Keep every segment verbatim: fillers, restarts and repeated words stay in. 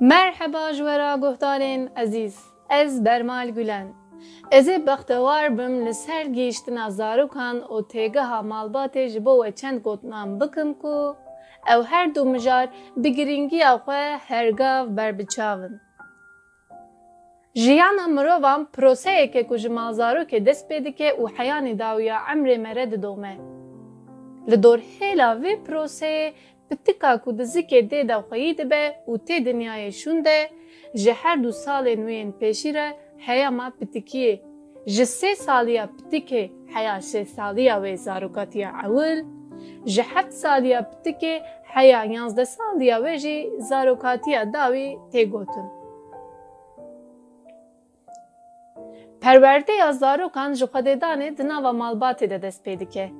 Merheba ji we re guhdarên ezîz. Ez Bermal Gulen. Ez ê bextewar bim li ser gihîştina zarokan û têgeha malbatê ji bo we çend gotinan bikim ku ew her du mijar bi girîngiya xwe hergav berbiçav in. Jiyana mirovan proseyeke ku ji malzarokê dest pê dike û heyanî dawiya emrê me re didome. Li dorhêla vê proseyê pitika ku di zikê dê de xweyî dibe û tê dinyayê şûn de, ji her du salên wê yên pêşî re heya ma pitikiyê, ji sê saliya pitikê heya şeş saliya wê zarokatiya ewil, ji heft saliya pitikê heya yanzdeh saliya wê jî zarokatiya dawî tê gotin. Perwerdeya zarokan ji xwedêdanê di nava malbatê de dest pê dike.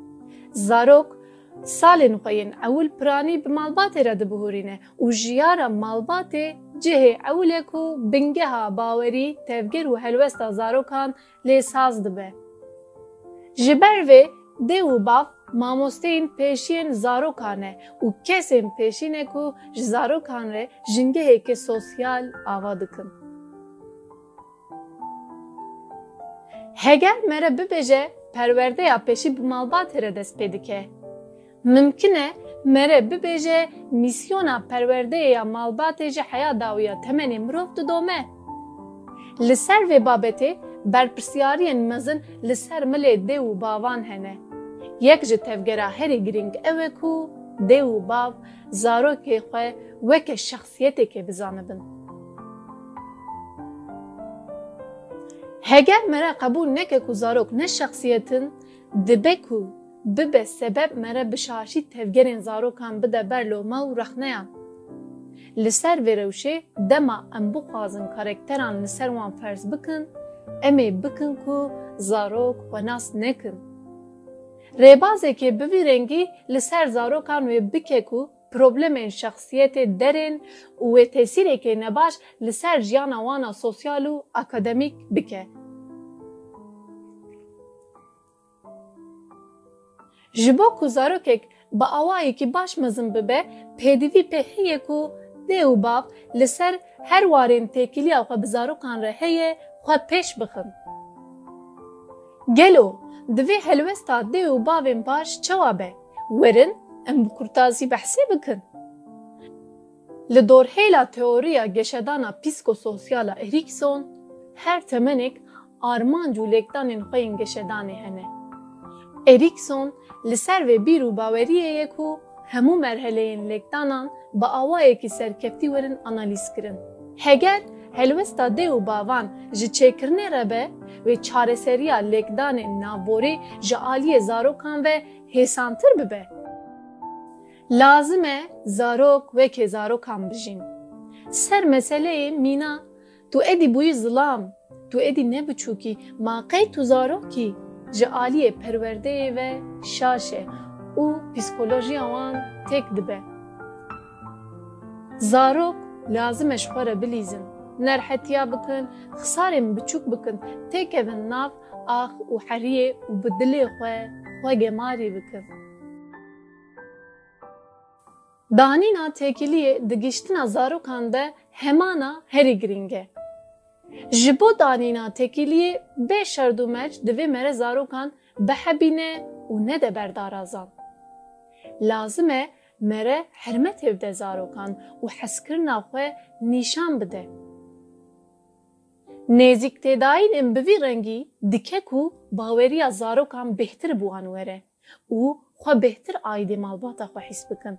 Zarok salên xwe yên ewil piranî bi malbatê re dibihurîne û jiyara malbatê cihê ewil e ku bingeha bawerî, tevger û helwesta zarokan lê saz dibe. Ji ber vê dê û bav mamosteyên pêşiyên zarokan e û kesên pêşî ne ku ji zarokan re jingeheke sosyal ava dikin. Heger mere bibêje perwerdeya pêşî bi malbatê re dest pê dike. Mimkin e mere bibêje mîsyona perwerdeyê ya malbatê ji heya dawiya temenê mirov didome. Li ser vê babetê berpirsyariyên mezin li ser milê dê û bavan hene. Yek ji tevgera herî girîng ew e ku dê û bav zarokê xwe weke şexsiyeteke bizanibin. Heger mere qebûl neke ku zarok ne şexsiyet in, dibe ku bibe sebeb mere bi şaşî tevgerên zarokan bide ber loma û rexneyan. Li ser vê rewşê dema em bixwazin karakteran li ser wan ferz bikin, em ê bikin ku zarok xwe nas nekin. Rêbazekê bi vî rengî li ser zarokan wê bike ku problemên şexsiyetê derên û wê tesîrekê nebaş li ser jiyana wan a sosyal û akademîk bike. Ji bo ku zarokek bi awayekî baş mezin bibe, pêdivî pê heye ku dê û bav li ser her warên têkiliya xwe bi zarokan re heye, xwe pêş bixin. Gelo divê helwesta dê û bavên baş çawa be? Werin em bi kurtazî behsê bikin. Li dorhêla teoriya geşedana psîkososyal a Erikson, her temenek armanc û lêkdanên xwe yên geşedanê hene. Erikson li ser vê bîr û baweriyê ye ku hemû merheleyên lêkdanan bi awayekî serkeftî werin analîz kirin. Heger helwesta dê û bavan ji çêkirinê re be, wê çareseriya lêkdanên navborî ji aliyê zarokan ve hêsantir bibe. Lazim e zarok weke zarokan bijîn. Ser meseleyê mîna, tu êdî bûyî zilam, tu êdî ne biçûk î, ma qey tu zarok î, ji aliyê perwerdeyê ve şaş e û psîkolojiya wan têk dibe. Zarok lazim e ji xwe re bilîzin, nerhetiya bikin, xisarên biçûk bikin, têkevin nav ax û heriyê û bi dilê xwe xwe gemarî bikin. Danîna têkiliyê di giştina zarokan de hemana herî girîng e. Ji bo danîna têkiliyê bê şerd û merc divê mere zarokan bihebîne û nede ber darazan. Lazim e mere hermetê bide zarokan û hezkirina xwe nîşan bide. Nêzîktêdayînên bi vî rengî dike ku baweriya zarokan bêhtir bi wan were û xwe bêhtir aîdê malbata xwe hîs bikin.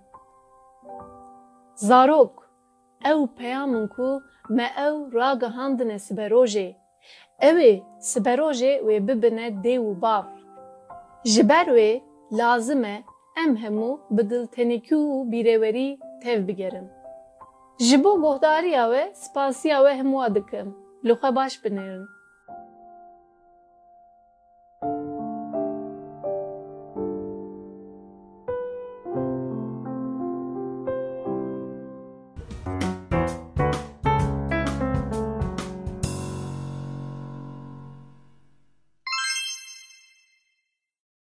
Zarok, ew peyam in ku me ew ragihandine siberojê. Ew ê siberojê wê bibine dê û bav. Ji ber wê lazim e em hemû bi diltenîkî û bîrewerî tev bigerin. Ji bo guhdariya we spasiya we hemûa dikim. Li xwe baş binêrin.